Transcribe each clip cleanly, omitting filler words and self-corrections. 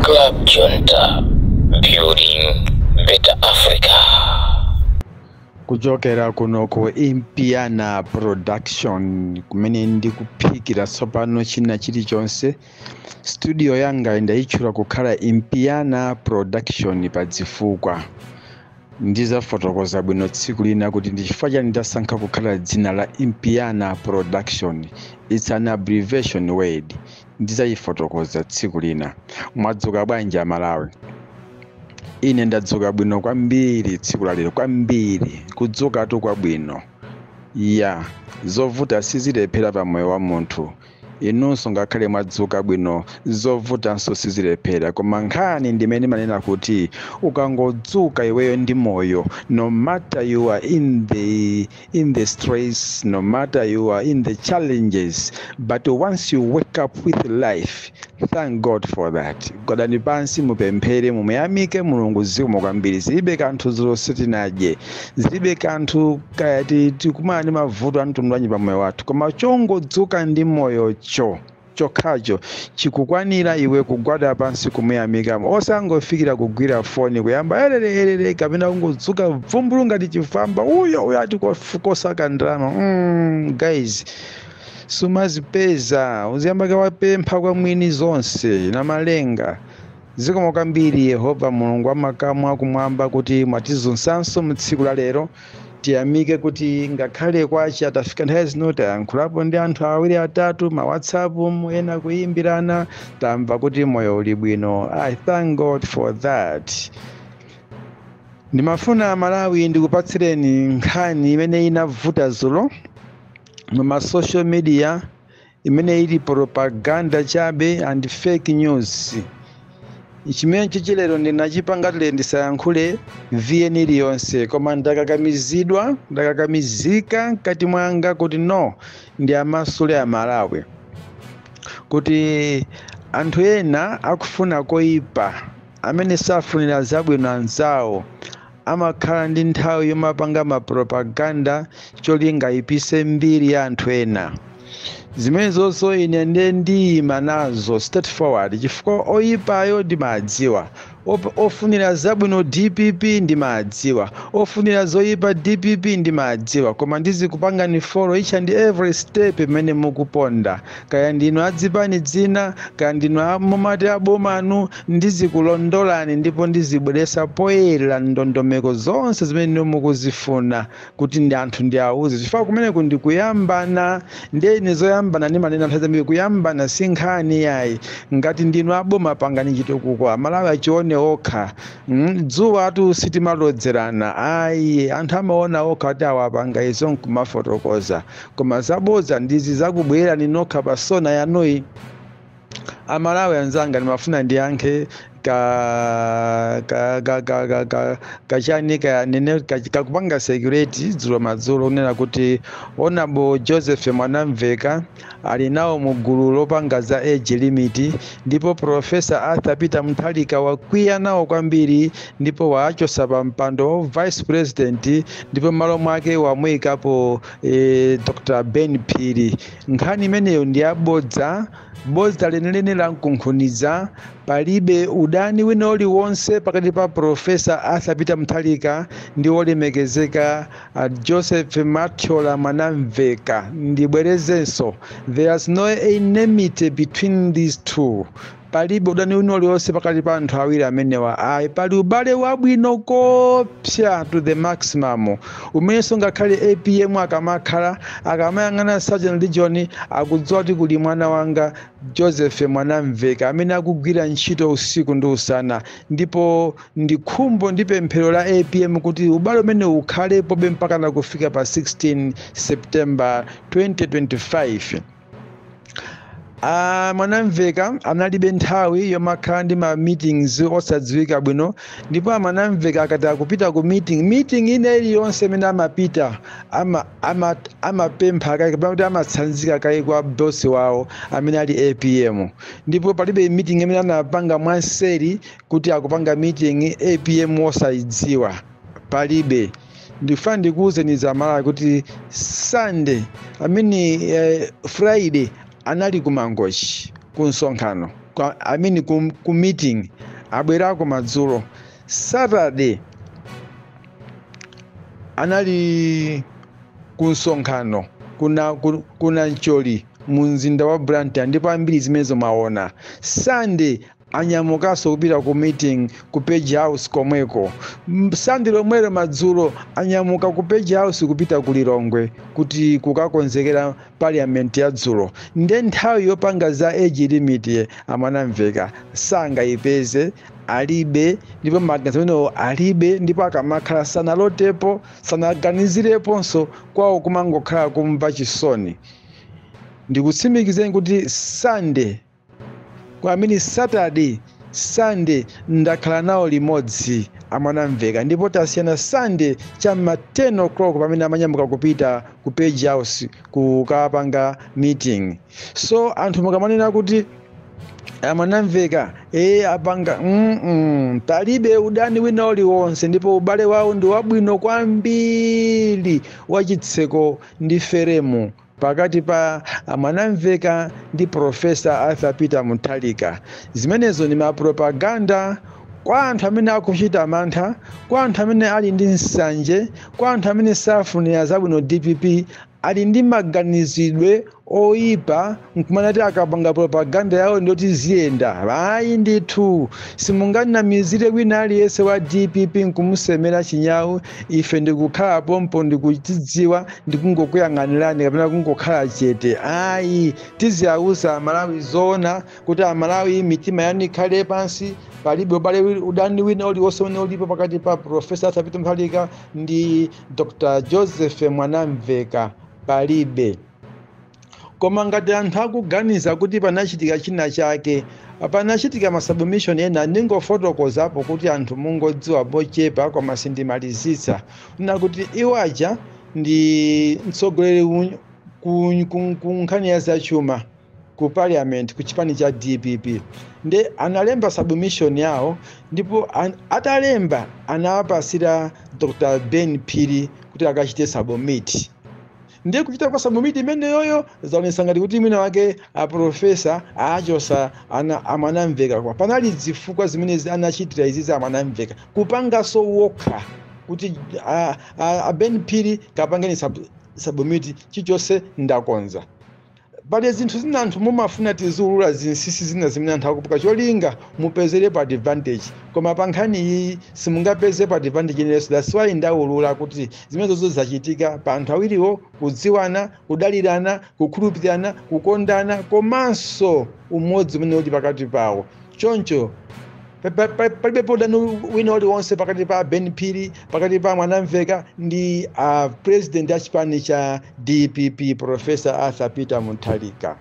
Club Junta, building better Africa. Kuchokera kuno ku Impiana Production, kumene ndikuphikira tsopano china chilichonse, studio yanga ndayitchula kukhala Impiana Production pa zifukwa. Ndizafotokoza bwino tsiku lina kuti ndi chifukwa chani ndasankha kukhala dzina la Impiana Production. It's an abbreviation word. Ndizayifotokoza tsiku lina. Mwadzuka bwanji, Amalawi? Ine ndadzuka bwino kwambiri tsiku lalero, kwambiri, kudzukatu kwabwino ya. Zovuta sizilephera pa moyo wa munthu. Inunso ngakhale mwadzuka bwino, zovutanso sizilephera. Koma nkhani ndimene manena kuti ukangodzuka iweyo ndi moyo, no matter you are in the stress, no matter you are in the challenges, but once you wake up with life, thank God for that. Gwadani pansi, mupemphere, mumuyamike Mulungu. Zikomo kwambiri. Zilibe kanthu zonse tinadye, zilibe kanthu kaya tikumana ndi mavuto a mtundu wanji pa moyo wathu, koma chongodzuka ndi moyocho chokhacho chikukwanira iwe kugwada pansi kumuyamika, osangofikira kugwira foni kuyamba erere erere, kapena kungodzuka vumbulu ngati chifamba, uyo uyo ati kosaka ndalama. Guys, sumazipeza, uziyamba kawapempha kwa mwini zonse na malenga. Zikomo kwambiri, Yehova Mulungu wamakamu akumwamba, kuti mwatizunsanso mu tsiku la lero. Tiyamike kuti ngakhale kwacha, tafika nthawi zino, tayankhulapo ndi anthu awiri atatu ma WhatsApp, ena kuyimbirana, tamva kuti moyo uli bwino. I thank God for that. Ndimafuna, Malawi, ndikupatsireni nkhani imene inavuta dzulo mu social media, imene ili propaganda chabe and fake news. Chimene chichilero ndinachipanga tile ndisayankhule VN iliyonse, koma ndakakamizidwa, ndakakamizika mkati mwanga kuti no, ndi amasule Amalawi kuti anthu ena akufuna koyipa, amene safunira zabwino anzawo, amakhala ndi nthawi yomapanga mapropaganda cholinga ipise mbiri ya anthu ena. Zimene zonso ine ndiye ndiyima nazo straightforward, chifukwa oyipayo ndimadziwa, ofunira zabwino DPP ndimadziwa, ofunira zoyipa DPP ndimadziwa. Koma ndizikupangani follow each and every step imene mukuponda, kaya ndinu adzipani dzina, kaya ndinu mumati abomanu, ndizikulondolani ndipo ndizibweresa poyera ndondomeko zonse zimene mukuzifuna kuti ndi anthu ndi auze, chifukwa kumeneku ndikuyambana. Ndeni zoyambana ndimanena nthawi zambiri, kuyambana si nkhani yayi. Ngati ndinu aboma, pangani chitukuko, Amalawi achione okha. Dzuwa atu sitimalodzerana ayi, anthu amaona okha kuti awapanga izo nkumafotokoza. Koma zabodza ndizi zakubwerani nokha pa SONA yanuyi. Amalawi anzanga, ndimafuna ndiyankhe ka ka ka ka ka ka kachani kanene kakupanga security dzulo madzulo, kunena kuti Honorable Joseph Mwanamveka ali nawo mu gulu lopanga za age limit, ndipo Professor Arthur Peter Mutharika wakwiya nawo kwambiri ndipo waachosa pa mpando wa vice president, ndipo m'malo mwake wamuyikapo Dr Ben Phiri. Nkhani imeneyo ndi yabodza, bodza lenelene la mkunkhuniza. Palibe udani wina uliwonse pakati pa Professor Arthur Peter Mutharika ndi wolemekezeka Joseph Mathyola Mwanamveka. Ndibwerezenso, there is no enmity between these two. Palibe udani wina uliwonse pakati pa anthu awiri amenewa ayi. Pali ubale wabwino kopsa to the maximum, umenenso ngakhale APM akamakhala, akamayang'ana Southern Region, akudziwa kuti kuli mwana wanga Joseph Mwanamveka amene akugwira ntchito usiku ndi usana. Ndipo ndi khumbo ndi pemphero la APM kuti ubale umene ukhalepobe mpaka kufika pa 16 September 2025. Mwanamveka analibe nthawi yomakhala ndi ma meetings osadziwika bwino. Ndipo aMwanamveka akati akupita ku meeting, meeting ina iliyonse imene amapita, amapempha kaye, kapena kuti amatsanzika kaye kwa bosi wawo amene ali APM. Ndipo palibe meeting imene anapanga mwanseri kuti akupanga meeting APM osayidziwa, palibe. Ndifuna ndikuwuzeni Zamalawi kuti Sunday amene Friday anali ku Mangochi ku msonkhano. I mean ku meeting, abwerako madzulo. Saturday anali ku msonkhano kuna Ncholi mu mzinda wa Blantyre, ndipo ambiri zimenezo maona. Sunday anyamukanso kupita ku meeting ku Page House komweko. Sunday lomwelo madzulo anyamuka ku Page House kupita ku Lilongwe kuti kukakonzekera parliament ya dzulo. Nde nthawi yopanga za age limit aMwanamveka sangayipeze, alibe, ndipo maganizo amenewo alibe, ndipo akamakhala sanalotepo, sanaganizireponso, kwawo kumangokhala kumva chisoni. Ndikutsimikizeni kuti Sunday, amene Saturday, Sunday ndakhala nawo limodzi aMwanamveka, ndipo tasiyana Sunday cham'ma 10 o'clock pamene amanyamuka kupita ku Page House kukapanga meeting. So anthu mukamanena kuti aMwanamveka apanga, palibe udani wina uliwonse, ndipo ubale wawo ndi wabwino kwambiri, wachitseko ndi feremu pakati pa aMwanamveka ndi Professor Arthur Peter Mutharika. Zimenezo ni mapropaganda kwa anthu amene akuchita mantha, kwa anthu amene ali ndi nsanje, kwa anthu amene safunira zabwino DPP, ali ndi maganizidwe oyipa, nkumanati akapanga propaganda yawo ndoti ziyenda. Ayi ndithu, simunganamizire wina aliyense wa DPP nkumusemera chinyawu. Ife ndikukhala pompo, ndikuchidziwa, ndikungokuyang'anirani kapena kungokhala chete. Ayi, tiziyawuza Amalawi zoona kuti Amalawi mitima yanu ikhale pansi, palibe ubale udani wina uliwonse umene ulipo pakati pa Professor Arthur Peter Mutharika ndi Dr Joseph Mwanamveka, palibe. Koma ngati anthu akuganiza kuti panachitika china chake, panachitika masubmission ena, ndingofotokozapo kuti anthu mungodziwa pochepa, koma sindimalizitsa na kuti iwo aja ndi mtsogoleri ku nkhani ya zachuma ku parliament ku chipani cha DPP, nde analemba submission yawo, ndipo atalemba anawapasira Dr Ben Phiri kuti akachite submit. Ndiye kuchita kwa submit imeneyoyo zaonesa ngati kuti mwina wake aprofesa achosa ana aMwanamveka. Kwa panali zifukwa zimene anachitira izizi aMwanamveka kupangaso wokha kuti a Ben Phiri kapangeni submit, chichonse ndakonza. Pali zinthu zina anthu mumafuna tiziulula zinsinsi zina zimene anthu akupuka cholinga mupezerepo advantage, koma pa nkhani iyi simungapezepo advantage inenso. That's why ndaulula kuti zimenezo zachitika pa anthu awiriwo kudziwana, kudalirana, kukhulupirana, kukondana, komanso umodzi umene uli pakati pawo. Choncho palibepo udani wina uliwonse pakati pa Ben Phiri, pakati pa Mwanamveka ndi president a chipani cha DPP, Professor Arthur Peter Mutharika.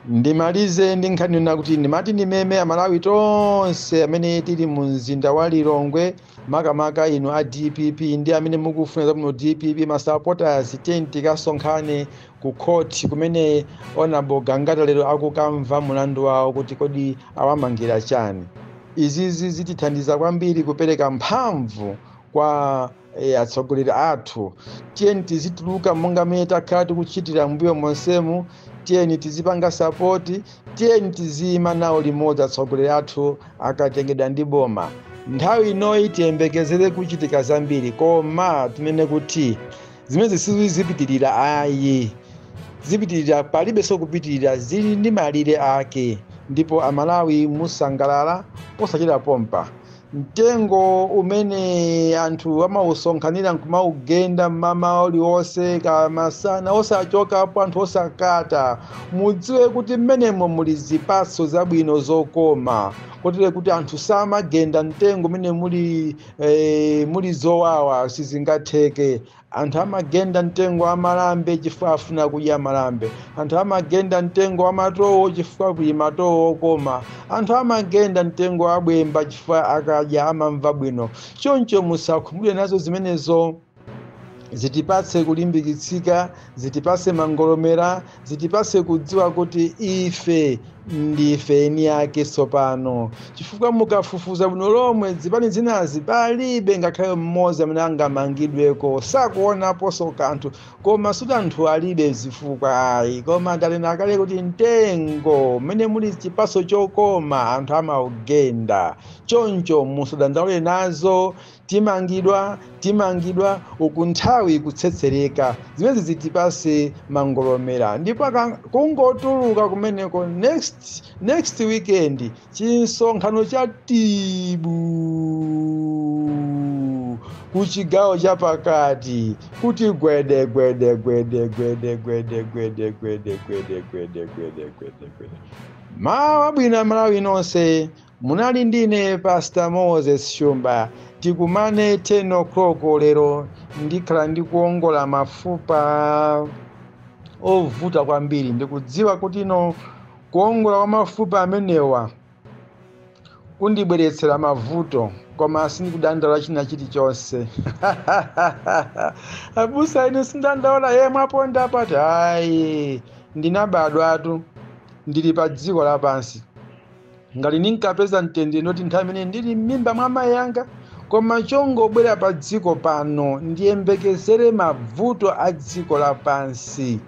Ndimalize ndi nkhani yona kuti ndimati ndimeme Amalawi tonse amene tili mu mzinda wa Lilongwe, makamaka inu a DPP ndi amene mukufuna zabwino DPP, masupporters, tiyeni tikasonkhane ku court kumene Honorable Gangata lero akukamva mulandu wawo kuti kodi awamangira chani. Izizi zitithandiza kwambiri kupereka mphamvu kwa atsogoleri athu. Tiyeni tizituluka monga mmene takhala tikuchitira mbuyo monsemu, tiyeni tizipanga support, tiyeni tiziyima nawo limodzi atsogoleri athu akatengedwa ndi boma. Nthawi inoyi tiyembekezere kuchitika zambiri, koma tinene kuti zimene sizipitirira, ayi, zipitirira palibenso kupitirira, zili ndi malire ake, ndipo Amalawi musangalala posachedwa pompa. Mtengo umene anthu amausonkhanira nkumaugenda mmamawa uliwonse kamasana osachokapo, anthu osakata, mudziwe kuti mmenemo muli zipatso zabwino zokoma, kotero kuti anthu samagenda mtengo umene muli zowawa, sizingatheke. Anthu amagenda mtengo wa malambe chifukwa afuna kudya malambe, anthu amagenda mtengo wa matowo chifukwa kuli matowo okoma, anthu amagenda mtengo wa bwemba chifukwa akadya amamva bwino. Choncho musakhumudwe nazo zimenezo, zitipatse kulimbikitsika, zitipatse mangolomera, zitipatse kudziwa kuti ife Ndife eni ake tsopano, chifukwa mukafufuza bwino lomwe zipani zinazi palibe ngakhale mmodzi amene angamangidweko, sakuonaponso kanthu. Koma suti anthu alibe zifukwa ayi, koma ndanena kale kuti mtengo mmene muli chipaso chokoma anthu amaugenda. Choncho musadandaule nazo, timangidwa timangidwa uku nthawi ikutsetsereka, zimene zitipase mangolomera. Ndipo kungotuluka kumeneko next weekend chinsonkhano cha tibu kuchigawo chapakati kuti gwede gwede gwede gwede gwede gwede gwede gwede gwede gwede gwede gwede. Mawa bwino Malawi nonse, munali ndine Pastor Moses Shumba. Tikumane 10 o'clock lero, ndikhala ndikuongola mafupa ovuta kwambiri. Ndikudziwa kuti ino kuongola kwa mafupa amenewa kundibweretsera mavuto, koma sindikudandaula china chilichonse. Abusa, ine sindandaula yemwe aponda pati ayi, ndinabadwatu ndili pa dziko lapansi. Ngati ndinkapeza mtendere ndoti nthawi imene ndili m'mimba mwa amayi anga, koma chongobwera pa dziko pano ndiyembekezere mavuto a dziko lapansi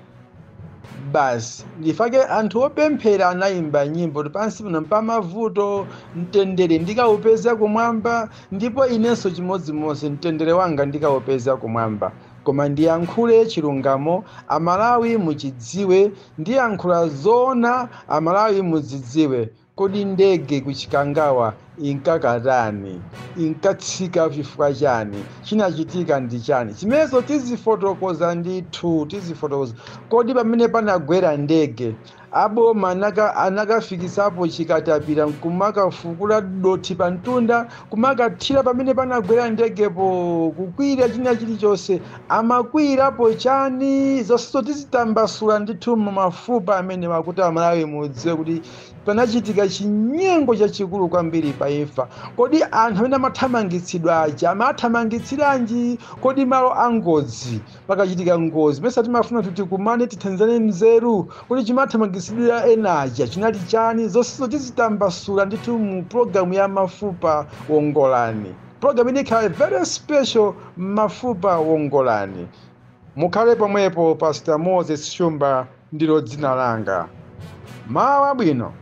basi. Ndifake anthu opemphera anayimba nyimbo kuti pansi pano pamavuto, mtendere ndikawupeza kumwamba. Ndipo inenso chimodzimodzi mtendere wanga ndikawupeza kumwamba. Koma ndiyankhule chilungamo, Amalawi muchidziwe, ndiyankhula zoona, Amalawi muzidziwe. Kodi ndege kuchikangawa inkakatani? Inkatsika chifukwa chani? Chinachitika ndi chani? Chimenezo tizifotokoza ndithu, tizifotokoza. Kodi pamene panagwera ndege aboma anakafikisapo chikatapira nkumakafukula dothi pa mtunda kumakathira pamene panagwera ndegepo, kukwira china chilichonse amakwirapo chani? Zonsezo tizitambasula ndithu mumafupa amene wakuti Amalawi mudziwe kuti panachitika chinyengo chachikulu kwambiri pa imfa. Kodi anthu amene amathamangitsidwa aja amathamangitsiranji? Kodi malo angozi pakachitika ngozi mesa timafuna kuti tikumane tithandizane mzeru, kodi chimathamangitsidwira ena aja chinali chani? Zonsezo tizitambasula ndithu mu programu ya Mafupa Wongolani. Programu ine ikhala very special, Mafupa Wongolani. Mukhale pomwepo. Pastor Moses Shumba ndilo dzina langa. Mawa bwino.